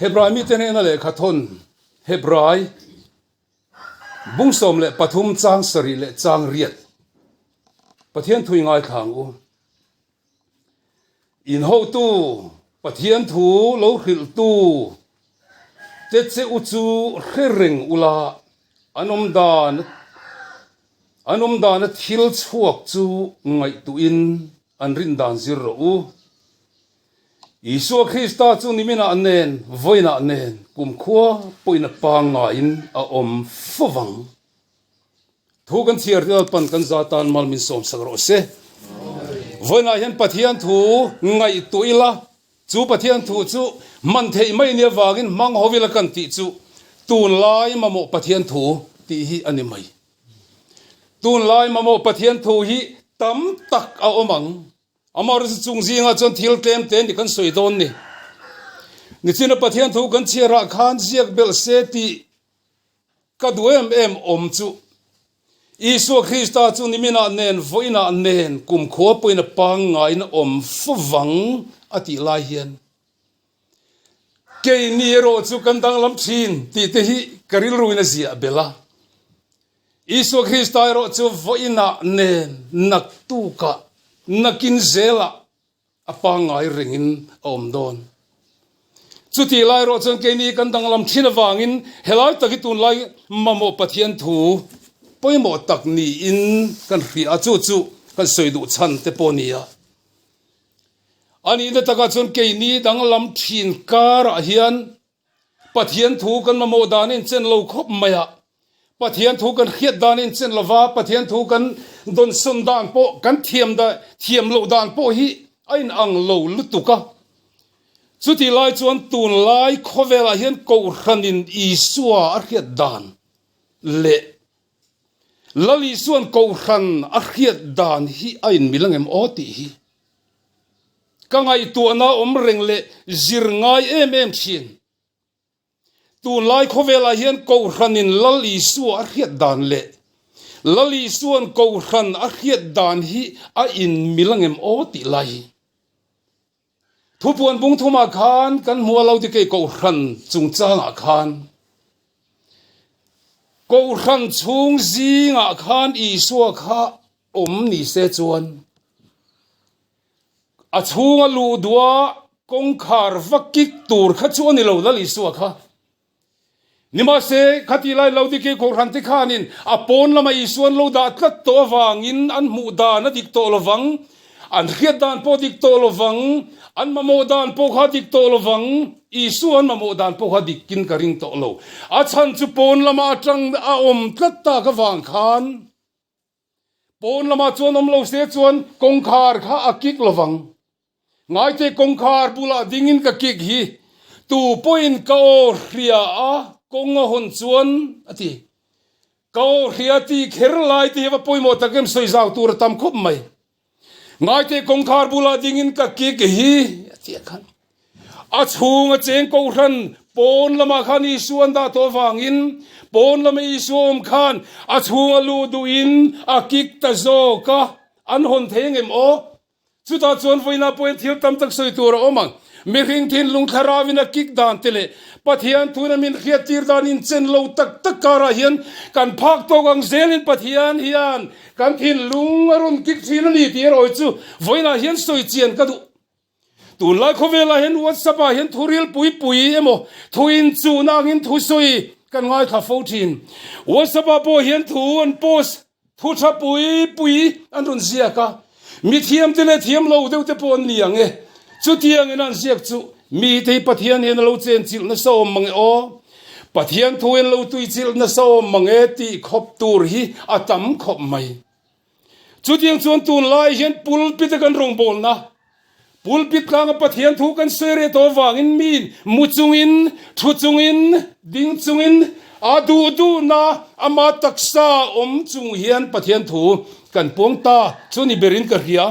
Hebrai mite hnena lehkha thawn Hebrai bung 13 chang 7 leh chang 8 Pathian thui ngaithla ang u. In hotu Pathian thu lo hrilhtu te che u chu hre reng ula an awm dan an awm dana thil chhuak chu ngaihtuhin an rin dan zir rawh u. Isua Krista chu niminah nen, vawiinah nen kumkhua pawhin a pangngaiin a awm fo vang. Thu kan chhiar te Lalpan kan za tan mal min sawmsak rawh se. Vawiinah hian Pathian thu ngaihtuah ila, chu Pathian thu chu hman theih mai nia vangin hmang ho ila kan tih chu tunlai mamawh Pathian thu tih hi a ni mai. Tunlai mamawh Pathian thu hi tam tak a awm ang. Amaherawhchu chung zingah chuan thil tlem te ni kan sawi dawn ni. Nichina Pathian thu kan chhiarah khan ziak belh se tih ka duh em em awm chu Isua Krista chu niminah nen vawiinah nen kumkhua pawhin a pangngaiin a awm favang a tih lai hian keini erawh chu kan danglam thin tih te hi ka rilruin a ziah belh a. Isua Krista erawh chu vawiinah nen naktukah nakin zelah a pangngai rengin a awm dawn. Chutih lai erawh chuan keini kan danglam thin avangin helai tak hi tunlai mamawh Pathian thu pawimawh tak niin kan hria a, chu chu kan sawi duh chhan te pawh a ni a. A nihna takah chuan keini danglam thin karah hian Pathian thu kan mamawh danin chen lo khawp mai a, Pathian thu kan hriat danin chen lo va, Pathian thu kan dawnsawn dan pawh kan thiam da thiam loh dan pawh hi a inang lo lutuk a. Chutih lai chuan tunlai khawvelah hian Kohhranin Isua a hriat dan leh Lal Isua'n Kohhran a hriat dan hi a inmil angem aw tih hi Ka ngaihtuahna awm reng leh zir ngai em em thin. Tunlai khawvelah hian Kohhranin Lal Isua a hriat dan leh Lal Isua'n Kohhran a hriat dan hi a inmil angem aw tih lai hi. Thupuan bung thumah khan kan hmu a lo ti kei Kohhran chungchangah khan Kohhran chhung zingah khan Isua kha awm ni se chuan a chhunga luh duha kawngkhar va kik tur kha chu a ni lo Lal Isua kha. Nimahse, khatih lai lo dikei Kohhran te khanin a pawn lama Isuan lo dah tlat tawh avangin an hmuh dan a dik tawh lovang, an hriat dan pawh dik tawh lovang, an mamawh dan pawh kha dik tawh lovang, Isua an mamawh dan pawh kha dikin ka ring tawh lo. A chhan chu pawn lama atang a awm tlat tak avang khan. Pawn lamah chuan awm lo se chuan kawngkhar kha a kik lovang. Ngaite kawngkhar bulah dingin ka kik hi tu pawhin ka aw hria a kawng a hawn chuan a ti. Ka aw hria tih kher lai te hi va pawimawh tak em sawi zau tur a tam khawp mai. Ngaite kawngkhar bulah dingin ka kik hi a ti a khan. A chhung a cheng kohhran pawn lamah khan Isua an dah tawh avangin pawn lama Isua awm khan a chhung a luh duhin a kik ta zawk a, an hawn thei angem aw? Chutah chuan vawiinah pawhin thil tam tak sawi tur a awm ang. Mihring thinlung thlaravin a kik dan te leh Pathian thuna min hriattir dan inchen lo tak tak karah hian kan phak tawk ang zelin Pathian hian kan thinlung a rawn kik thin a ni tih erawh chu vawiinah hian sawi chian ka duh. Tunlai khawvelah hian WhatsApp ah hian thu ril pui pui emaw thu inchuhna angin thu sawi kan ngaithla fo thin. WhatsApp ah pawh hian thu an post thu tha pui pui an rawn ziak a, mi thiam te leh thiam lo deuh te pawh an ni ang e. Chutiangin an ziak chu mite hi Pathian hian a lo chenchilh nasa awm mang e aw, Pathian thu hian lo tuichilh nasa awm mang e tih khawp tur hi a tam khawp mai. Chutiang chuan tunlai hian pulpit a kan rawngbawlna, pulpit tlanga Pathian thu kan sawi reh tawh avangin miin mu chungin, thu chungin, ding chungin, a duh duhna ama taksa awm chung hian Pathian thu kan puang ta chu ni berin ka hria.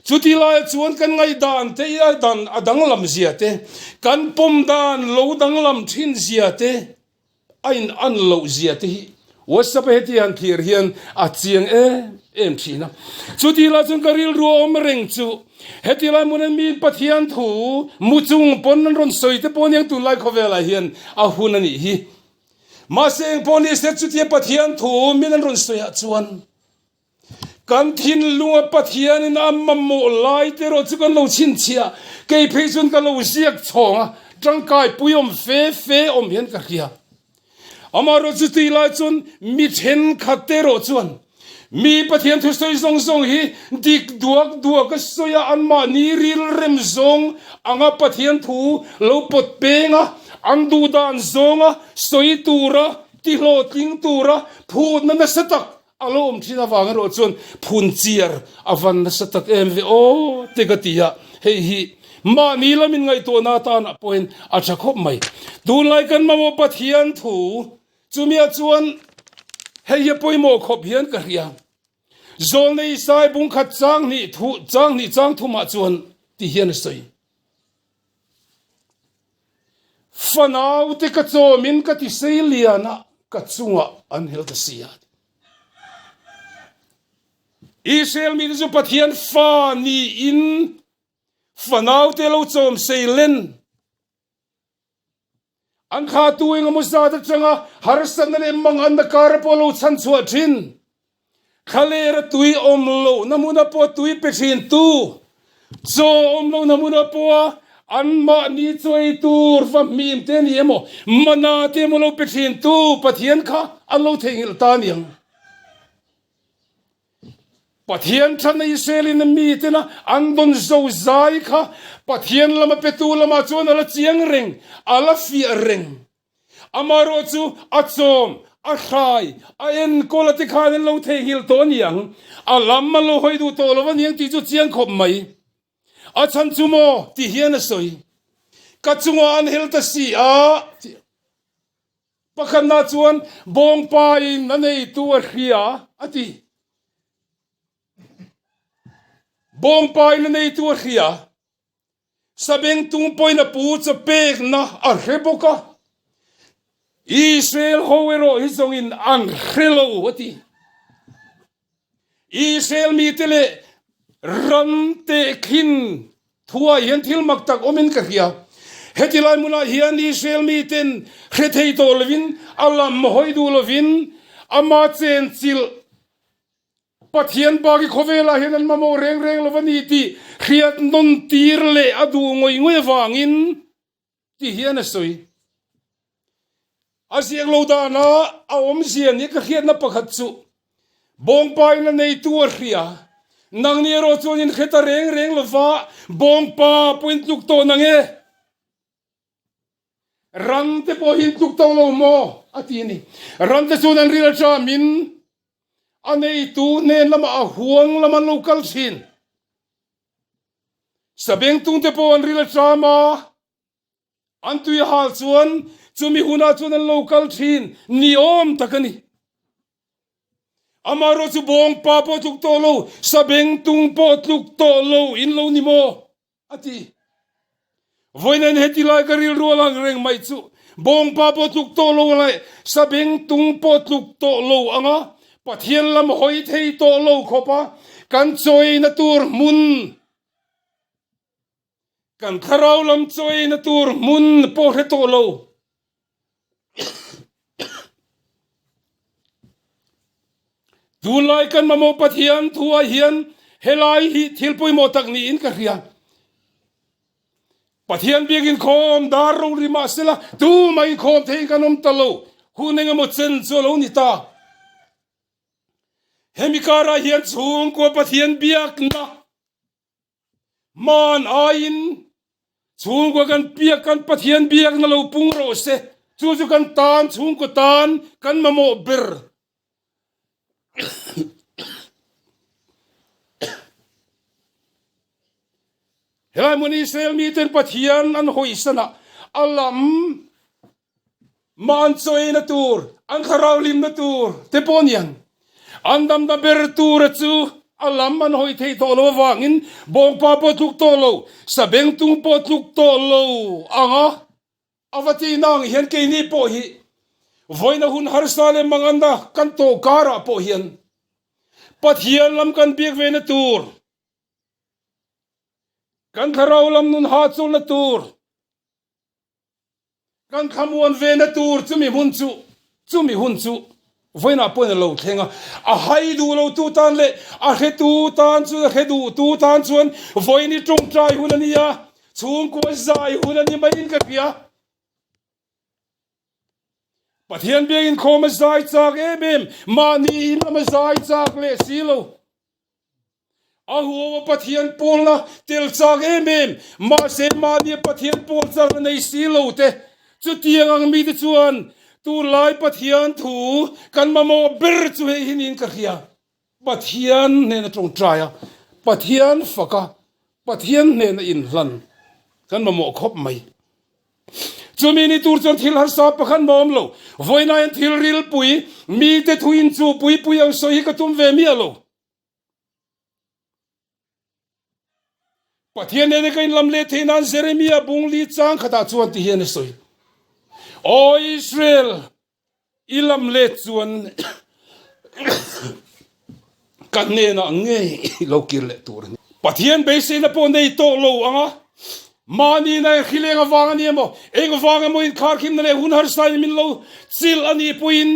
Chuti laia chuan kan ngaihdan te i dan a danglam zia te, kan pawm dan lo danglam thin zia te, A in an loh zia te hi WhatsApp a heti han thlir hian a chiang em em thin a. Chuti lai chuan ka rilru a awm reng chu heti lai hmuna mi Pathian thu mu chung pawn an rawn sawi te pawh aniang tunlai khawvelah hian a hun a nih hi. Mahse eng pawh ni se chutia Pathian thu min an rawn sawiah chuan Kan thinlunga Pathianin a mamawh lai te erawh chu kan lo chhinchhiah, kei phei chuan ka lo ziak chhawng a, tangkai puiawm fe fe awm hian ka hria. Amaherawh chu tih lai chuan mi thenkhat te erawh chuan mi Pathian thusawi zawng zawng hi dik duak duak a sawi a, anmahni rilrem zawng anga Pathian thu lo pawt peng a, an duhdan zawnga sawi tura tihlawhtling tura phutna nasa tak A lo awm thin avang erawh chuan phun chiar a van nasa tak em ve aw te ka ti a, hei hi mahni lamin ngaihtuahna atanah pawhin a tha khawp mai. Tunlai kan mamawh Pathian thu chumia chuan hei hi a pawimawh khawp hian ka hria. Zawlnei Isai bungkhat chang hnih thu chang hnih chang thumah chuan ti hian a sawi. Fanau te ka chawmin ka ti sei lian a, ka chungah an hel ta si a. Israel mite chu Pathian fa niin fanau te lo chawm sei len. An thla tu engemaw zat atanga harsatna leh manganna kara pawh lo chhan chhuah thin. Thlalera tui awm lohna hmuna pawh tui pe thin tu, chaw awm lohna hmuna pawha anmahni chaw ei tur va hmim te ni emaw, mana te emaw lo pe thin tu Pathian kha an lo theihnghilh ta aniang. Pathian thatna Israelin a mitena an dawn zo zai kha Pathian lama petu lamah chuan a la chiang reng, a la fiah reng. Amaherawh chu a chawm, a hrai, a enkawl a ti khan an lo theihnghilh tawh a niang, a lam an lo hawi duh tawh lo a niang tih chu chiang khawp mai. A chhan chu maw? ti hian a sawi. Ka chungah an hel ta si a, ti a. Pakhatna chuan bawngpain a neitu a hria a ti. Bawngpain a neitu a hria. Sabengtung pawhin a pu chaw pekna a hre bawk a. Israel ho erawh hi zawngin an hre lo a ti. Israel mite leh ram tehkhin thuah hian thil mak tak awmin ka hria. Heti lai hmunah hian Israel miten hre thei tawh lovin, a lam hawi duh lovin, ama chenchilh Pathian bak i khawvelah hian an mamawh reng reng lo a ni tih hriat nawn tir leh a duh ngawih ngawih avangin, Ti hian a sawi. A ziak lo dana a awmzia nia ka hriatna pakhat chu Bawngpa in a neitu a hria. Nangni erawh chuan in hre ta reng reng lova Bawngpa pawh in tluk tawh nang e. Ram te pawh hi in tluk tawh lo maw? a ti a ni. Ram te chuan an ril aṭamin a neitu hnen lamah a huang lam an lo kal thin. Sabengtung te pawh an ril a ṭam a, an tui a hal chuan chumi hunah chuan an lo kal ṭhin ni awm tak a ni. Amaherawh chu bawngpa pawh tluk tawh lo, sabengtung pawh tluk tawh lo in lo ni maw? a ti. Vawiin heti lai ka rilru a lang reng mai chu bawngpa pawh tluk tawh lo leh sabengtung pawh tluk tawh lo anga Pathian lam hawi thei tawh lo khawpa kan chawina tur hmun, kan thlarau lam chawina tur hmun pawh hre tawh lo. Tunlai kan mamawh Pathian thuah hian helai hi thil pawimawh tak niin ka hria. Pathian biak inkhawm dar ro ri mah sela tumah inkhawm theiin kan awm ta lo. Hun engemaw chen chu a lo ni ta. Hemi karah hian chhungkua Pathian biakna Man aiin chhungkua kan piak kan Pathian biakna lo pung rawh se, chu chu kan tan chhungkaw tan kan mamawh ber. Helai hmun Israel miten Pathian an hawisanah a lam Mah an chawiina tur, an thlarau hlimna tur te pawh niang. An damna ber tura chu a lam an hawi thei tawh lo avangin bawngpa pawh tluk tawh lo, sabengtung pawh tluk tawh lo ang a, a va tihna ang hian keini pawh hi. Vawiina hun harsa leh manganna kan tawh karah pawh hian Pathian lam kan biak vena tur, kan thlarau lam nun hahchawlhna tur, Kan thlamuan vena tur chumi hun chu chumi hun chu vawiinah pawhin a lo thleng a, a hai duh lo tu tan leh a hre tu tan chu a hre duh tu tan chuan vawiin i tawngtai hun a ni a, chhungkua zai hun a ni maiin ka hria. Pathian biak inkhawm a zai chak em em, mahni in lama zai chak leh si lo. A huau a Pathian pawlna tel chak em em, mahse mahnia Pathian pawl chakna nei si lo te, chutiang ang mite chuan tunlai Pathian thu kan mamawh ber chu hei hi niin ka hria. Pathian hnena tawngtai a, Pathian fak a, Pathian hnena inhlan kan mamawh khawp mai. Chumi ni tur chuan thil harsa pakhat mah awm lo. Vawiinah hian thil rilpui, mite thu inchuhpui pui ang sawi hi ka tum ve miah lo. Pathian nena ka inlam leh theih nan Jeremia bung li chang khatah chuan ti hian a sawi, Aw Israel, i lam let chuan ka hnenah ngei lo kir leh tur a ni. Pathian beiseina pawh nei tawh lo ang a, mahni na hri leng avang a ni emaw, eng vang emaw inkharkhimna leh hun harsain min lo chilh a nih pawhin,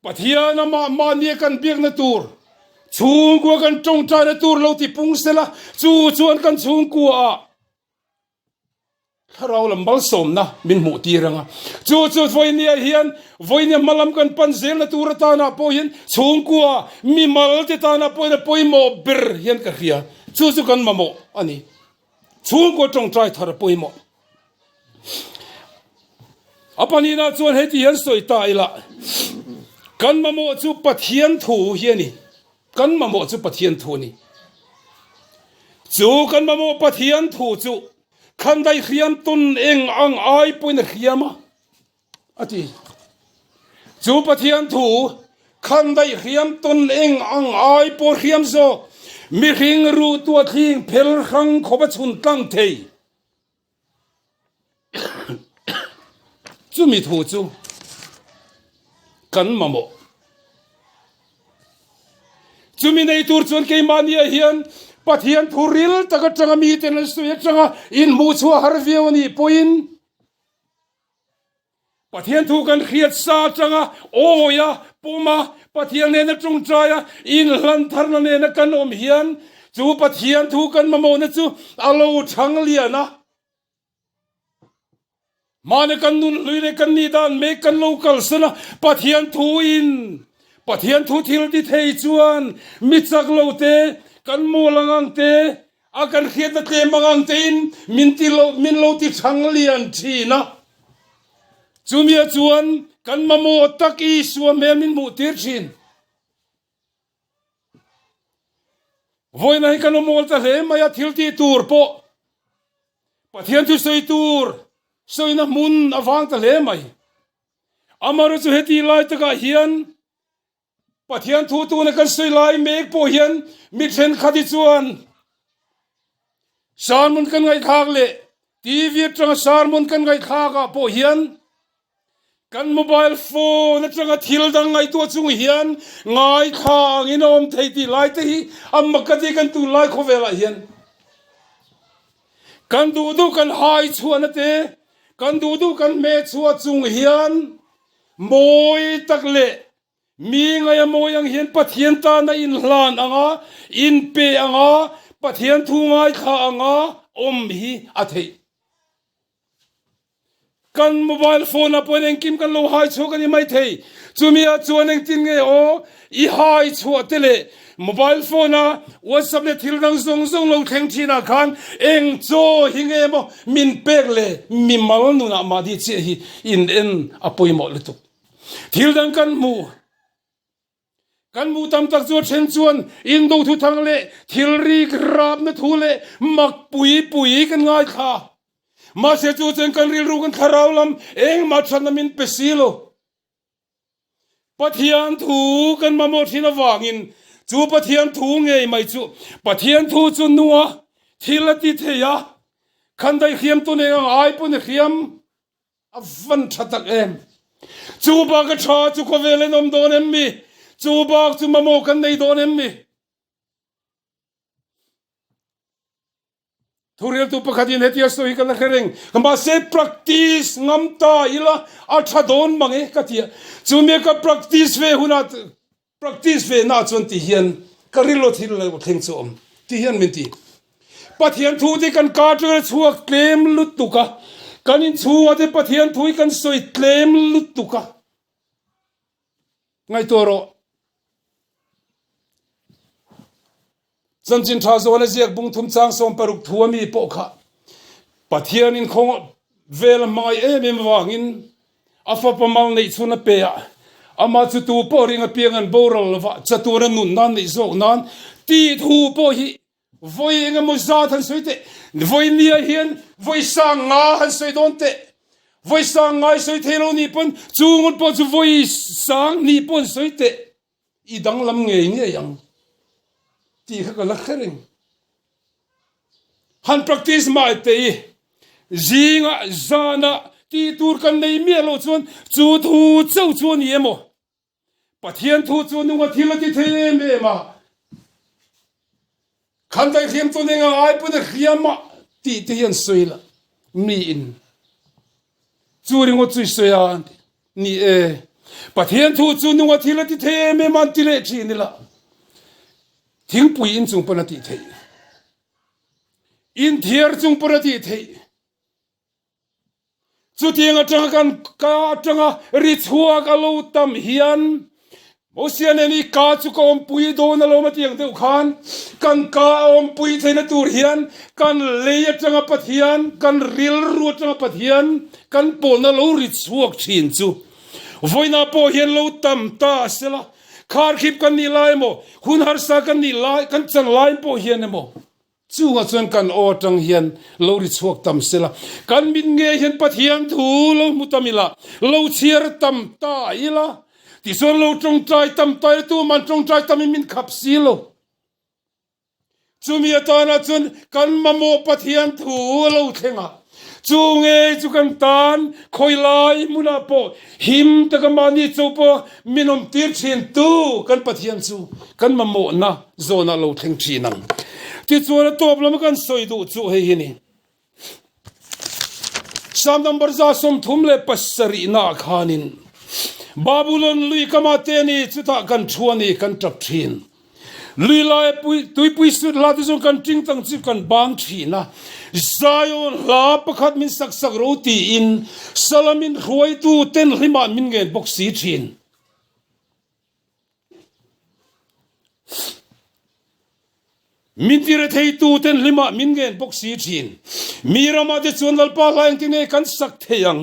Pathian amah mahnia kan biakna tur, chhungkua kan tawngtaina tur lo ti pung sela, chu chuan kan chhungkuaah thlarau lam malsawmna min hmuh tir ang a. Chu chu vawinia hian vawinia hmalam kan pan zelna tur atana pawh hian chhungkua mimal te tana pawhin a pawimawh ber hian ka hria. Chu chu kan mamawh a ni. Chhungkua tawngtai thar a pawimawh. A pahnihna chuan heti hian sawi ta ila, kan mamawh chu Pathian thu hi a ni. Kan mamawh chu Pathian thu a ni. Chu kan mamawh Pathian thu chu khandai hriam tawn eng ang ai pawhin a hriam a, a ti. Chu Pathian thu khandai hriam tawn eng ang ai pawh hriam zawk, mihring ruh tuathling phel hrang khawp a chhun tlang thei. Chumi thu chu kan mamawh. Chumi nei tur chuan keimahniah hian Pathian thu ril tak atanga miten an sawi atanga inhmuh chhuah har viau a nih pawhin Pathian thu kan hriat sa atanga awi a, pawm a, Pathian nena tawngtai a, inhlan tharna nena kan awm hian chu Pathian thu kan mamawhna chu a lo thang lian a. Mahni kan nun hlui leh kan nih dan mek kan lo kalsan a, Pathian thu in Pathian thu thil ti thei chuan mi chak lo te, kan mawl ang ang te, A kan hriatna tlem ang ang tein min ti lo, min lo ti thang lian thin a. Chumia chuan kan mamawh tak Isua hmel min hmuh tir thin. Vawiina hi kan awm awl ta hle mai a, thil tih tur pawh Pathian thu sawi tur sawina hmun a vang ta hle mai. Amaherawhchu chu heti lai takah hian Pathian thu tuna kan sawi lai mek pawh hian mi thenkhat hi chuan sermon kan ngaihthlak leh TV atanga sermon kan ngaihthlak ah pawh hian kan mobile phone atanga thil dang ngaihtuah chung hian ngaithla angin a awm thei tih lai te hi a mak a ti kan tunlai khawvelah hian kan duh duh kan hai chhuahna te kan duh duh kan hmeh chhuah chung hian Mawi tak leh mi ngaia mawi ang hian Pathian tana inhlan anga, inpe anga, Pathian thu ngaithla anga awm hi a theih. Kan mobile phone ah pawhin engkim kan lo hai chhuak a ni maithei. Chumi ah chuan engtin nge aw i hai chhuah te leh mobile phone a WhatsApp leh thil dang zawng zawng lo thleng thin ah khan eng chaw hi nge maw min pek le mimal nunah mahni chiah hi in en a pawimawh lutuk. Thil dang kan hmuh kan hmuh tam tak chu a then chuan indo thu thang leh thil rik rapna thu leh mak pui pui kan ngaithla. Mahse chu chuan kan rilru kan thlarau lam engmah thatna min pe si lo. Pathian thu kan mamawh thin avangin chu Pathian thu ngei mai chu Pathian thu chu nua thil a ti thei a, khan daihhriam tu nen ang ai pawn i hriam. A van tha tak em! Chu bak a tha chu khawvel en awm dawn em mi? Chu bak chu mamawh kan nei dawn em mi? Thureltu pakhatin hetia sawi hi ka la hre reng, mahse practice ngam ta ila a tha dawn mang e ka ti a, chumi ka practice ve hunah practice ve na chuan ti hian ka rilru thil lo thleng chu awm ti hian min ti. Pathian thu te kan ka atanga chhuak tlem lutuk a, kan inchhungah te Pathian thu hi kan sawi tlem lutuk a. Ngaihtuah rawh. Chanchin tha zawn a ziak bung thum chang 60 thu a mi pawh kha Pathianin khaw vel a hmangaih em em avangin a fapa mal neih chhun a pe a, amah chu tu pawh ring apiang an boral lova chatuan a nun nan neih zawk nan tih thu pawh hi Vawi eng emaw zat han sawi teh, vawi nia hian vawi sang nga han sawi dawn teh, vawi sang ngai sawi thei lo nih pawn chu ngawt pawh chu vawi sang hnih pawh an sawi teh, i danglam ngei ngei ang tih kha ka la hre reng. Han practice mai teh i, zingah zanah tih tur kan nei miah loh chuan chu thu chauh chu a ni emaw? Pathian thu chu nunga thil a ti thei em em a, khan daihhliam chu nenga ai pawn a hliam a tih te hian sawi la, miin chu ringawt chu i sawi a an ti. Ni e, Pathian thu chu nunga thil a ti thei em em a an ti leh thin ila, thingpui in chung pawn a tih theih, inthiar chung pawn a tih theih. Chutiang atanga kan ka atanga ri chhuak a lo tam hian Mosia nen i ka chu ka awmpui dawn alawm a tiang deuh khan kan ka a awmpui theihna tur hian kan lei atanga Pathian, kan rilru atanga Pathian kan pawlna lo ri chhuak thin chu vawiinah pawh hian lo tam ta a sela, kharkhip kan nih lai emaw, hun harsa kan nih lai, kan chan lai pawh hian emaw Chungah chuan kan aw atang hian lo ri chhuak tam sela, kan mit ngei hian Pathian thu lo hmu tam ila, lo chhiar tam ta ila, tichuan lo tawngtai tam ta ila, tuman tawngtai tamin min khap si lo. Chumi atana chuan kan mamawh Pathian thu a lo thleng a, chu ngei chu kan tan khawi lai hmunah pawh him taka mahni cho pawh min awm tir thin tu kan Pathian chu kan mamawhna zawnah lo thleng thin ang. Tichuan a tawp lama kan sawi duh chu hei hi ni. Psalm number 37 naah khanin Babulon lui kama te ni chutah kan thu a ni kan tap thin. Lui laia tuipui sut hla te chuan kan ting tang chu kan bang thin a. Zion hla pakhat min sak sak ro tiin Salamin hruaitu ten hlimah min ngen bawk si thin. Min ti retheitu ten hlimah min ngen bawk si thin. Mi ramah te chuan Lalpa hla engtin nge kan sak thei ang?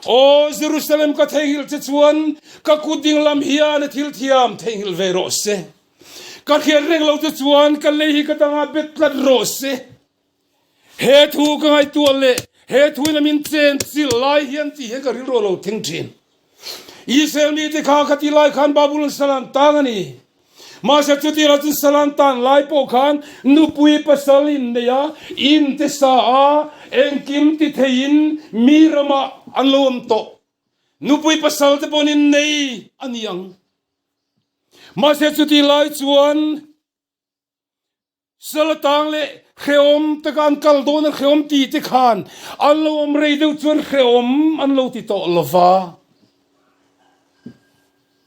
Aw Jerusalem ka theihnghilh che chuan ka kut dinglam hian a thil thiam theihnghilh ve rawh se. Ka hriat reng lo che chuan ka lei hi ka dangah bet tlat rawh se. He thu ka ngaihtuah leh he thuin a min chen chilh lai hian tih hian ka rilru a lo thleng thin. Israel mite kha khati lai khan Babulon sal an tang a ni. Mahse chutih chu sal an tan lai pawh khan nupui pasal in nei a, in te sa a, engkim ti theiin mi ramah an lo awm tawh. Nupui pasal te pawhin in nei a ni ang. Mahse chutih lai chuan Sal atang leh hrehawm taka an kal dawn a hrehawm ti te khan an lo awm rei deuh chuan hrehawm an lo ti tawh lo va.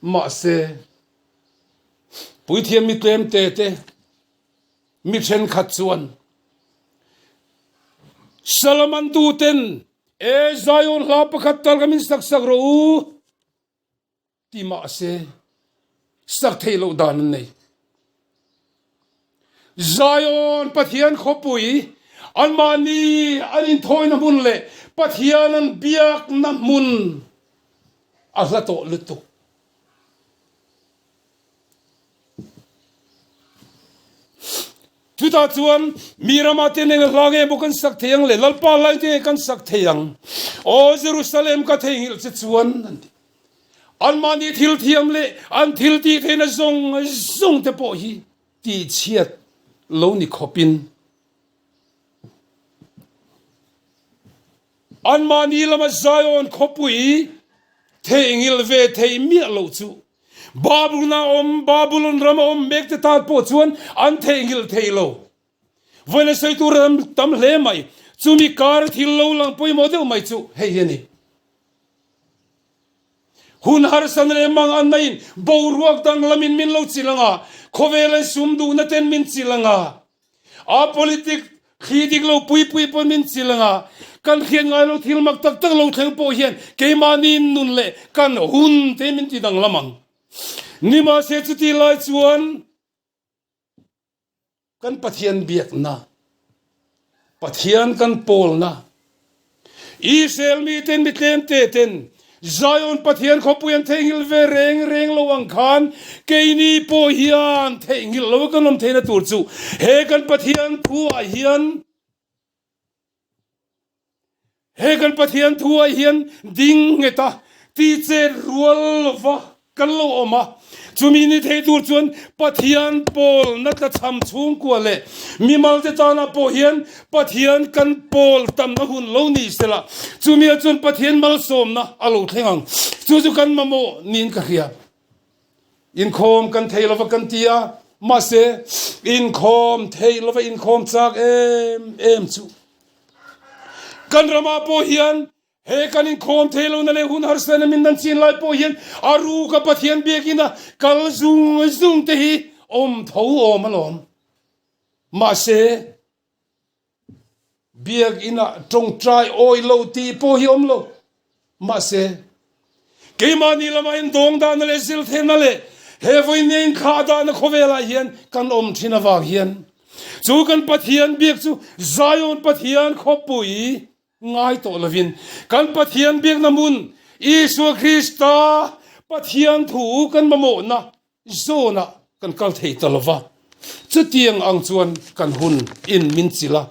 Mahse, puithiam mi tlem te te mi thenkhat chuan sal a mantu ten e Zion hla pakhat tal kha min sak sak rawh u. Ti mahse, sak theih loh dan an nei. Zion Pathian khawpui, anmahni an inthawina hmun leh Pathian an biakna hmun a hla tawh lutuk. Chutah chuan mi ramah te neng hla nge maw kan sak thei ang le Lalpa hla engtin nge kan sak thei ang? Aw Jerusalem ka theihnghilh che chuan an ti. Anmahni thil thiam leh an thil tih theihna zawng zawng te pawh hi tihchhiat lo ni khawpin. Anmahni lama Zion khawpui theihnghilh ve thei miah loh chu Babulon-a awm, Babulon rama awm mekte tan pawh chuan an theihnghilh thei lo. Vawiin a sawi tur a tam hle mai. Chumi kar thil lo lang pawimawh deuh mai chu hei hi a ni. Hun harsan leh mang an naiin boruak danglamin min lo chilh ang a, khawvel an sum duhna ten min chilh ang a, a politic thli dik lo pui pui pawn min chilh ang a, kan hriat ngai lo thil mak tak tak lo thleng pawh hian keimahni nun leh kan hun te min ti danglam ang. Nimahse chuti lai chuan. Kan Pathian biakna, Pathian kan pawlna, Israel miten mi tlemte ten Zion Pathian khawpui an theihnghilh ve reng reng lo ang khan keini pawh hian theihnghilh lo kan awm theihna tur chu he kan Pathian thu ah hian He kan Pathian thuah hian ding nghet a, ti chet rual lova kan lo awm a. Chumi ni thei tur chuan Pathian pawlna tlachham chhungkua leh mimalte tanah pawh hian Pathian kan pawl tamna hun lo ni sela, chumia chuan Pathian malsawmna a lo thleng ang. Chu chu kan mamawh niin ka hria. Inkhawm kan thei lova kan ti a, mahse inkhawm theih lova inkhawm chak em em chu kan ramah pawh hian he kan inkhawm thei lohna leh hun harsana min nan chin lai pawh hian a ruka Pathian biakina kal zung zung te hi awm tho awm alawm. Mahse Biakinn-ah tawngtai awi lo tih pawh hi awm lo. Mahse, keimahni lama indawng dahna leh zilthehna leh he vawinia inthlah dahna khawvelah hian kan awm thin avang hian chu kan Pathian biak chu Zion Pathian khawpui ngai tawh lovin kan Pathian biakna hmun Isua Krista Pathian thu kan mamawhna Zawnah kan kal thei ta lo va, chutiang ang chuan kan hun in min chilh a.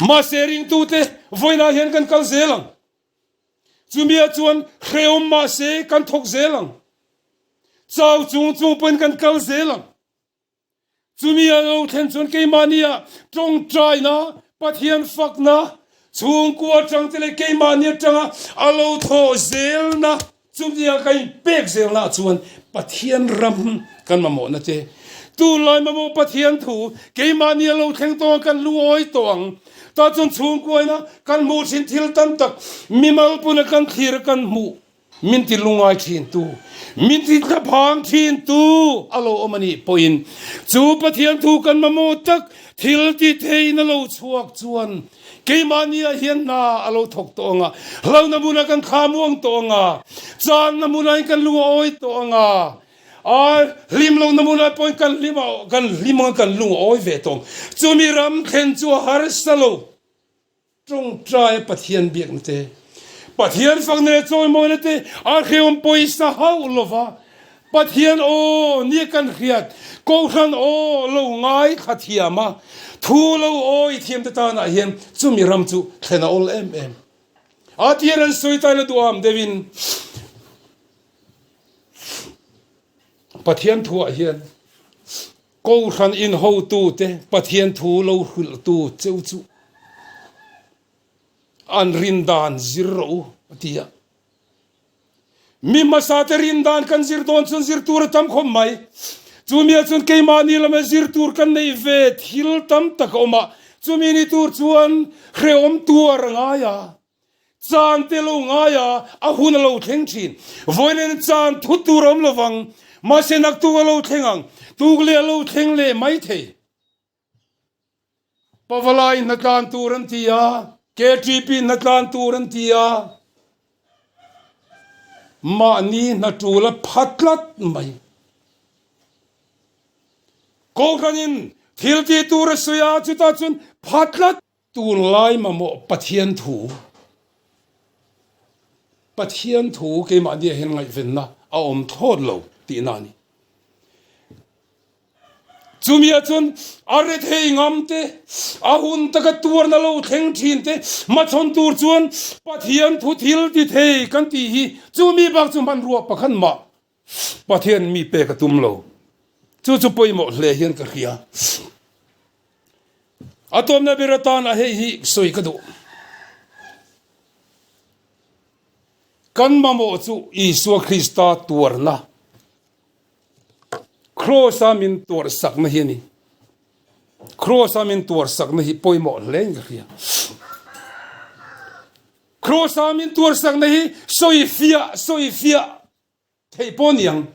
Mahse ringtute vawiinah hian kan kal zel ang. Chumia chuan hrehawm mahse kan thawk zel ang. Chau chung chung pawhin kan kal zel ang. Chumi a lo thlen chuan keimahnia tawngtaina, Pathian fakna, chhungkua atang te leh keimahni atanga a lo thawh zelna, Chutiang ka inpek zelna chuan Pathian ram kan mamawhna te, tunlai mamawh Pathian thu keimahni a lo thleng tawng a kan lungawi tawh ang. Tah chuan chhungkuaina kan hmuh thin thil tam tak mimal puna kan thlir a kan hmuh min ti lungai thin tu, min ti thlaphang thin tu a lo awm a nih pawhin chu Pathian thu kan mamawh tak thil ti theiin a lo chhuak chuan Keimahni ah hian hna a lo thawk tawh ang a, hlauhna hmunah kan thla muang tawh ang a, channa hmunah in kan lung a awi tawh ang a, a hlim lohna hmunah pawhin kan hlim a, kan hlim ang a, kan lung a awi ve tawh ang. Chumi ram thlen chu a harsa lo. Tawngtai a Pathian biakna te, Pathian fakna leh chawimawina te a hrehawm pawisa hauh lova, Pathian aw nia kan hriat, Kohhran aw lo ngaithla thiam a, thu lo awi thiam te tanah hian chumi ram chu thlen a awl em em. A tir an sawi taila duham deuhin Pathian thuah hian Kohhran inhotute Pathian thu lo hrilhtu cheu chu an rindan zir rawh u a ti a. Mi hmasa te rin dan kan zir dawn chuan zir tur a tam khawp mai. Chumi ah chuan keimahni lama zir tur kan neih ve thil tam tak a awm a, chumi ni tur chuan hrehawm tuar a ngai a, chan te lo ngai a, a hun a lo thleng thin. Vawiin chan thut tur a awm lovang, mahse naktuk a lo thleng ang, tuk leh a lo thleng leh mai thei. Pavalai hnatlan tur an ti a, KTP hnatlan tur an ti a, mahni hna tul a pha tlat mai. Kohhranin thil tih tur a sawi a, chutah chuan pha tlat. Tunlai mamawh Pathian thu, Pathian thu keimahniah hian ngaihvenna a awm thlawt lo tihna a ni. Chumia chuan a rethei ngam te, a hun taka tuarna lo thleng thin te hmachhawn tur chuan Pathian thu thil ti thei kan tih hi chumi bak chu hmanrua pakhat mah Pathian mi pek a tum lo. Chu chu pawimawh hle hian ka hria. A tawmna ber atana hei hi sawi ka duh. Kan mamawh chu Isua Krista tuarna, Kraws-a min tuarsakna hi a ni. Kraws-a min tuarsakna hi pawimawh hle in ka hria. Kraws-a min tuarsakna hi sawi fiah sawi fiah Theih pawh ni ang.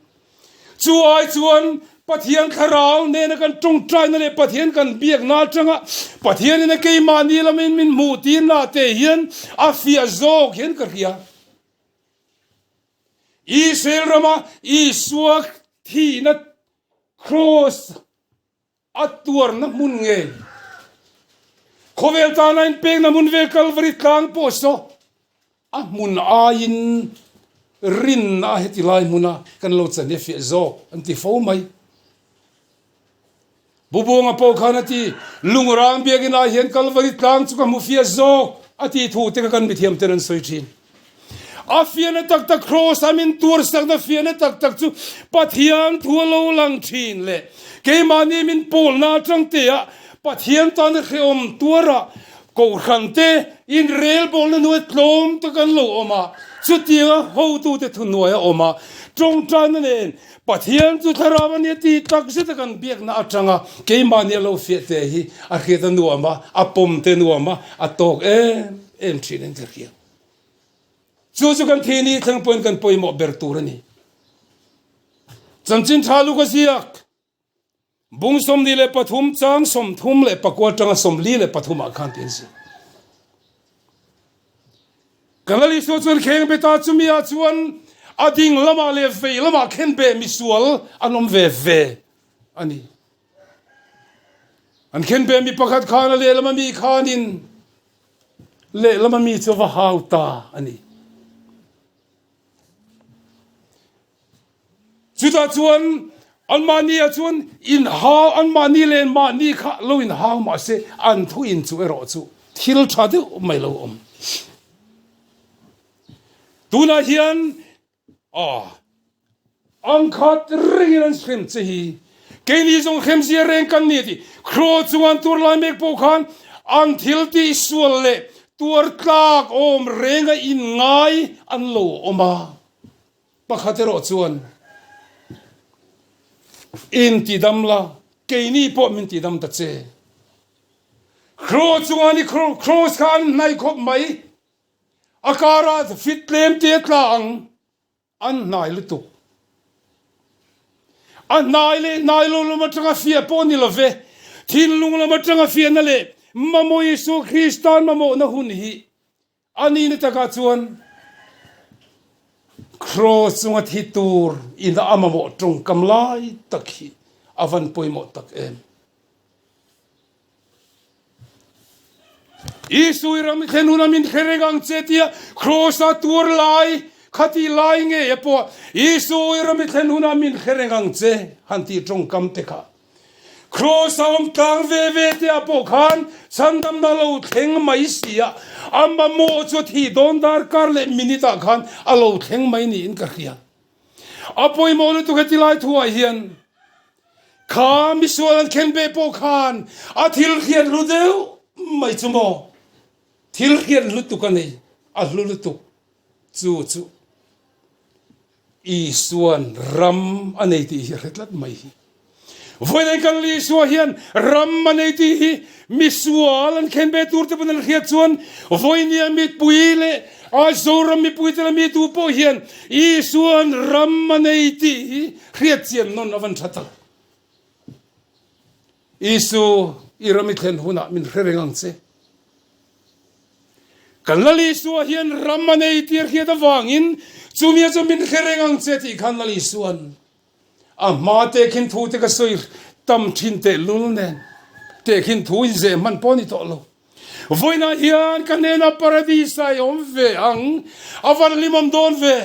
Chu ai chuan Pathian thlarau nena kan tawngtaina leh Pathian kan biakna atanga Pathianin a keimahni lamin min hmuh tirna te hian a fiah zawk hian ka hria. Israel rama Isua thihna kraws A tuarna hmun ngei. Khawvel tana inpekna hmun vel Kalvari tlang pawh saw a hmun aiin rinna a heti lai hmuna kan lo chan hi a fiah zawk an ti fo mai. Bubuanga pawh khan a ti, Lungrang biakinah hian Kalvari tlang chu ka hmu fiah zawk a tih thu te kha kan mithiam ten an sawi thin. A fiahna tak tak Kraws a min tuarsakna fiahna tak tak chu Pathian thu a lo lang thin leh keimahni min pawlna atang te ah Pathian tana hrehawm tuara Kohhran te inrelbawlna hnuai tlawm tak an lo awm a, chutianga hotute thuhnuai a awm a, tawngtaina nen Pathian chu thlarau a nia tih tak zeta kan biakna atanga keimahni a lo fiah te hi a hriat a nuam a, a pawm te nuam a, a tawk em em thin in ka hria. Chu chu kan thi ni thleng pawhin kan pawimawh ber tur a ni. Chanchin tha luk a ziak. Bung 23 chang 34 atanga 43 ah khan tih an ziak. Kan Lal Isua chuan kheng be ta chumi ah chuan a ding lamah leh vei lamah khen be misual an awm ve ve a ni. An khen be mi pakhat khan a lehlam a mi khanin lehlam a mi chu a va hau ta a ni. Chutah chuan anmahni ah chuan inhau, anmahni leh mahni kha lo inhau mah se an thu inchuh erawh chu thil tha deuh mai lo awm. Tunah hian ah angkhat rengin an hrem che hi keini zawng hremzia reng kan ni a ti. Kraw chunga an tuar lai mek pawh khan an thil tih sual leh tuar tlak awm renga inngai an lo awm a. Pakhat erawh chuan, In tidam la, keini pawh min tidam ta che. Kraw chunga ni kraws kha an hnaih khawp mai. A karah fit tlem te a tla ang, an hnai lutuk. A hnai leh hnai lo lam atanga fiah pawh ni lo ve, thinlung lam atanga fiahna leh mamawh Isua Krista'n mamawhna hun hi A nihna takah chuan Kraws chunga thi tur ina a mamawh tawngkam lai tak hi a van pawimawh tak em. Isui ram thlen huna min hre reng ang che tia Kraws a tuar lai kha tih lai ngei a pawh Isui ram thlen huna min hre reng ang che han tih tawngkam te kha Kraws a awm tlang ve ve te ah pawh khan chhandamna lo thleng mai si a, a mamawh chu a thih dawn darkar leh minute ah khan a lo thleng mai niin ka hria. A pawimawh lutuk heti lai thu ah hian kha misual an khen beh pawh khan a thil hriat hlu deuh mai chu maw? Thil hriat lutuk a nei, a hlu lutuk chu chu. Isua'n ram a nei tih hi a hre tlat mai hi. Vawiin kan Isua hian ram a nei tih hi misual an khen ve tur te pawn an hriat chuan vawiinia mipui leh a Zoram mipui te leh mi tu pawh hian Isua'n ram a nei tih hi hriat chian nawn a van tha tak. Isu, i ram i thlen hunah min hre reng ang che. Kan Lal Isua hian ram a nei tir hriat avangin chumia chu min hre reng ang che tih khan Lal Isua'n a hma tehkhin thu te ka sawi tam thin tehlul nen tehkhin thu inzeh hman pawh a ni tawh lo. Vawiinah hian ka hnenah Paradis-ah i awm ve ang, a van hlimawm dawn ve.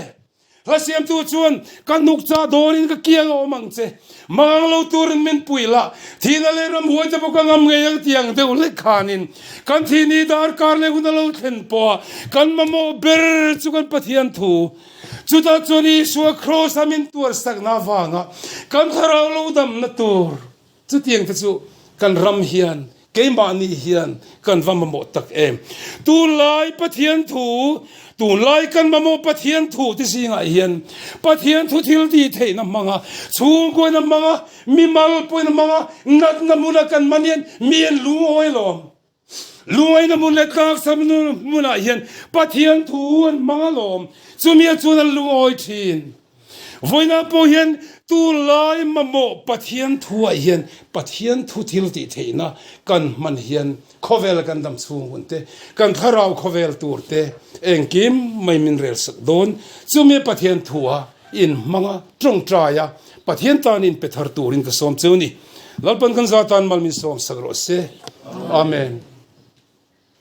Hla siamtu chuan, Ka hnuk chah dawnin ka kiang a awm ang che. Mangang lo turin min pui la, thihna leh ramhuai te pawh ka ngam ngei ang tih ang deuh hlek khanin kan thih ni darkar leh hun a lo thlen pawha kan mamawh ber chu kan Pathian thu. Chutah chuan Isua Kraws-a min tuarsakna avanga kan thlarau lo damna tur chutiang te chu kan ram hian. Keimahni hian kan va mamawh tak em? Tunlai Pathian thu, tunlai kan mamawh Pathian thu te zingah hian Pathian thu thil tih theihna hmanga, chhungkuaina hmanga, mimal pawina hmanga natna hmuna kan man hian mi an lungawi alawm. Lungaina hmun leh tlaksa hmunah hian Pathian thu an hmang alawm. Chumia chuan an lungawi thin. Vawiinah pawh hian tunlai mamawh Pathian thuah hian Pathian thu thil tih theihna kan hman hian khawvel kan dam chhung hun te, kan thlarau khawvel tur te engkim mai min rel sak dawn. Chumi Pathian thua inhmanga tawngtaia Pathian tan in pe thar turin ka sawm cheu ni. Lalpan kan za tan mal min sawm sak rawh se. Amen.